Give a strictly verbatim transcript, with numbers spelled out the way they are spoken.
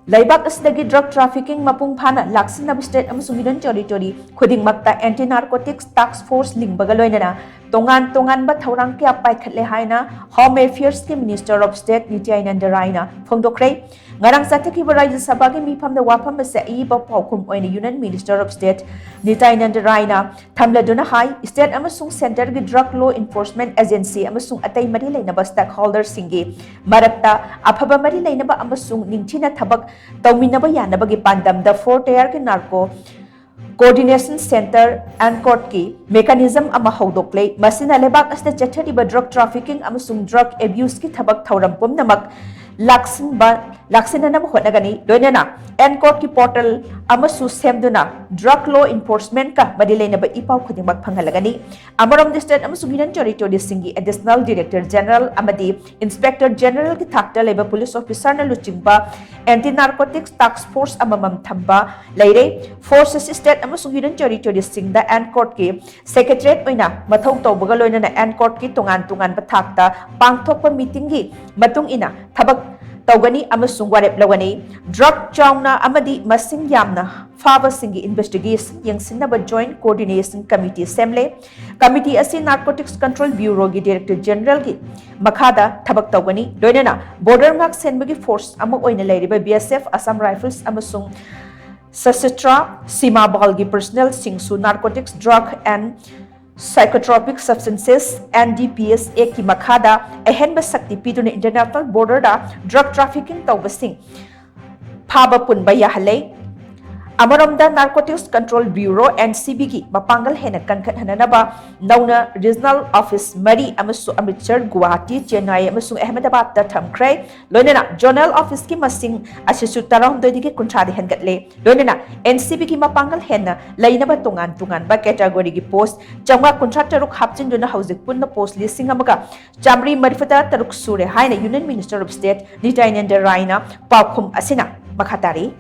ꯂꯩꯕꯥꯛ ꯑꯁꯤꯗꯒꯤ drug trafficking ꯃꯄꯨꯡ ꯐꯥꯅ ꯂꯥꯛꯁꯤꯟꯅꯕ state ꯑꯃꯁꯨꯡ Union Territory ꯈꯨꯗꯤꯡꯃꯛꯇ Anti Narcotics Task Force ꯂꯤꯡꯕꯒ ꯂꯣꯏꯅꯅ ꯇꯣꯉꯥꯟ ꯇꯣꯉꯥꯟꯕ ꯊꯧꯔꯥꯡ ꯀꯌꯥ ꯄꯥꯏꯈꯠꯂꯦ ꯍꯥꯏꯅ Home Affairs ꯀꯤ Minister of State ꯅꯤꯇ꯭ꯌꯥꯅꯟꯗ ꯔꯥꯏꯅ ꯐꯣꯡꯗꯣꯛꯈ꯭ꯔꯦ꯫ ꯉꯔꯥꯡ ꯆꯠꯊꯈꯤꯕ ꯔꯥꯖ꯭ꯌ ꯁꯚꯥꯒꯤ ꯃꯤꯐꯝꯗ ꯋꯥꯐꯝ ꯑꯁꯤ ꯑꯏꯕ ꯄꯥꯎꯈꯨꯝ ꯑꯣꯏꯅ Union Minister of State ꯅꯤꯇ꯭ꯌꯥꯅꯟꯗ ꯔꯥꯏꯅ ꯊꯝꯂꯗꯨꯅ high, state ꯑꯃꯁꯨꯡ centre ꯒꯤ drug law enforcement agency ꯑꯃꯁꯨꯡ ꯑꯇꯩ ꯃꯔꯤ ꯂꯩꯅꯕ stakeholder ꯁꯤꯡꯒꯤ ꯃꯔꯛꯇ ꯑꯐꯕ ꯃꯔꯤ ꯂꯩꯅꯕ ꯑꯃꯁꯨꯡ ꯅꯤꯡꯊꯤꯅ ꯊꯕꯛ ꯇꯧꯃꯤꯟꯅꯕ ꯌꯥꯅꯕꯒꯤ ꯄꯥꯟꯗꯝꯗ four tier ꯒꯤ narco coordination centre, ANCORD ꯀꯤ mechanism ꯑꯃ ꯍꯧꯗꯣꯛꯂꯦ꯫ ꯃꯁꯤꯅ ꯂꯩꯕꯥꯛ ꯑꯁꯤꯗ ꯆꯠꯊꯔꯤꯕ drug trafficking ꯑꯃꯁꯨꯡ drug abuse ꯀꯤ ꯊꯕꯛ ꯊꯧꯔꯝ ꯄꯨꯝꯅꯃꯛ ꯂꯥꯛꯁꯤꯟꯕ, ꯂꯥꯛꯁꯤꯟꯅꯅꯕ ꯍꯣꯠꯅꯒꯅꯤ꯫ ꯂꯣꯏꯅꯅ ANCORD ꯀꯤ portal ꯑꯃꯁꯨ ꯁꯦꯝꯗꯨꯅ drug law enforcement ꯀ ꯃꯔꯤ ꯂꯩꯅꯕ ꯏ ꯄꯥꯎ ꯈꯨꯗꯤꯡꯃꯛ ꯐꯪꯍꯜꯂꯒꯅꯤ꯫ ꯑꯃꯔꯣꯝꯗ, state ꯑꯃꯁꯨꯡ Union Territory ꯁꯤꯡꯒꯤ Additional Director General ꯑꯃꯗꯤ Inspector General ꯒꯤ ꯊꯥꯛꯇ ꯂꯩꯕ police officer ꯅ ꯂꯨꯆꯤꯡꯕ Anti Narcotics Task Force ꯑꯃꯃꯝ ꯊꯝꯕ ꯂꯩꯔꯦ꯫ Force ꯑꯁꯤ state ꯑꯃꯁꯨꯡ Union Territory ꯁꯤꯡꯗ ANCORD ꯀꯤ secretariat ꯑꯣꯏꯅ ꯃꯊꯧ ꯇꯧꯕꯒ ꯂꯣꯏꯅꯅ ANCORD ꯀꯤ ꯇꯣꯉꯥꯟ ꯇꯣꯉꯥꯟꯕ ꯊꯥꯛꯇ ꯄꯥꯡꯊꯣꯛꯄ meeting ꯒꯤ ꯃꯇꯨꯡ ꯏꯟꯅ ꯊꯕꯛ ꯇꯧꯒꯅꯤ ꯑꯃꯁꯨꯡ ꯋꯥꯔꯦꯞ ꯂꯧꯒꯅꯤ꯫ Drug ꯆꯥꯎꯅ ꯑꯃꯗꯤ ꯃꯁꯤꯡ ꯌꯥꯝꯅ ꯐꯥꯕꯁꯤꯡꯒꯤ investigation ꯌꯦꯡꯁꯤꯟꯅꯕ Joint Coordination Committee ꯁꯦꯝꯂꯦ꯫ Committee ꯑꯁꯤ Narcotics Control Bureau ꯒꯤ Director General ꯒꯤ ꯃꯈꯥꯗ ꯊꯕꯛ ꯇꯧꯒꯅꯤ꯫ ꯂꯣꯏꯅꯅ border ꯉꯥꯛ ꯁꯦꯟꯕꯒꯤ force ꯑꯃ ꯑꯣꯏꯅ ꯂꯩꯔꯤꯕ BSF, Assam Rifles ꯑꯃꯁꯨꯡ Sashastra Seema Bal ꯒꯤ personnel ꯁꯤꯡꯁꯨ Narcotics, Drug and Psychotropic Substances, NDPS Act ꯀꯤ ꯃꯈꯥꯗ ꯑꯍꯦꯟꯕ ꯁꯛꯇꯤ ꯄꯤꯗꯨꯅ international border ꯗ drug trafficking ꯇꯧꯕꯁꯤꯡ ꯐꯥꯕ ꯄꯨꯟꯕ ꯌꯥꯍꯜꯂꯦ꯫ ꯑꯃꯔꯣꯝꯗ, Narcotics Control Bureau, NCB ꯒꯤ ꯃꯄꯥꯡꯒꯜ ꯍꯦꯟꯅ ꯀꯟꯈꯠꯍꯟꯅꯅꯕ ꯅꯧꯅ regional office ꯃꯔꯤ ꯑꯃꯁꯨ ꯑꯃ꯭ꯔꯤꯠꯁꯔ, ꯒꯨꯋꯥꯍꯥꯇꯤ, ꯆꯦꯟꯅꯥꯏ ꯑꯃꯁꯨꯡ ꯑꯍꯃꯦꯗꯥꯕꯥꯗꯇ ꯊꯝꯈ꯭ꯔꯦ꯫ ꯂꯣꯏꯅꯅ zonal office ꯀꯤ ꯃꯁꯤꯡ ꯑꯁꯤꯁꯨ ꯇꯔꯥꯍꯨꯝꯗꯣꯏꯗꯒꯤ ꯀꯨꯟꯊ꯭ꯔꯥꯗ ꯍꯦꯟꯒꯠꯂꯦ꯫ ꯂꯣꯏꯅꯅ NCB ꯒꯤ ꯃꯄꯥꯡꯒꯜ ꯍꯦꯟꯅ ꯂꯩꯅꯕ ꯇꯣꯉꯥꯟ ꯇꯣꯉꯥꯟꯕ category ꯒꯤ post ꯆꯥꯝꯃꯉꯥ ꯀꯨꯟꯊ꯭ꯔꯥ ꯇꯔꯨꯛ ꯍꯥꯞꯆꯤꯟꯗꯨꯅ ꯍꯧꯖꯤꯛ ꯄꯨꯟꯅ post ꯂꯤꯁꯤꯡ ꯑꯃꯒ ꯆꯥꯃꯔꯤ ꯃꯔꯤꯐꯨꯇꯔꯥ ꯇꯔꯨꯛ ꯁꯨꯔꯦ ꯍꯥꯏꯅ Union Minister of State ꯅꯤꯇ꯭ꯌꯥꯅꯟꯗ ꯔꯥꯏꯅ ꯄꯥꯎꯈꯨꯝ ꯑꯁꯤꯅ ꯃꯈꯥ ꯇꯥꯔꯤ꯫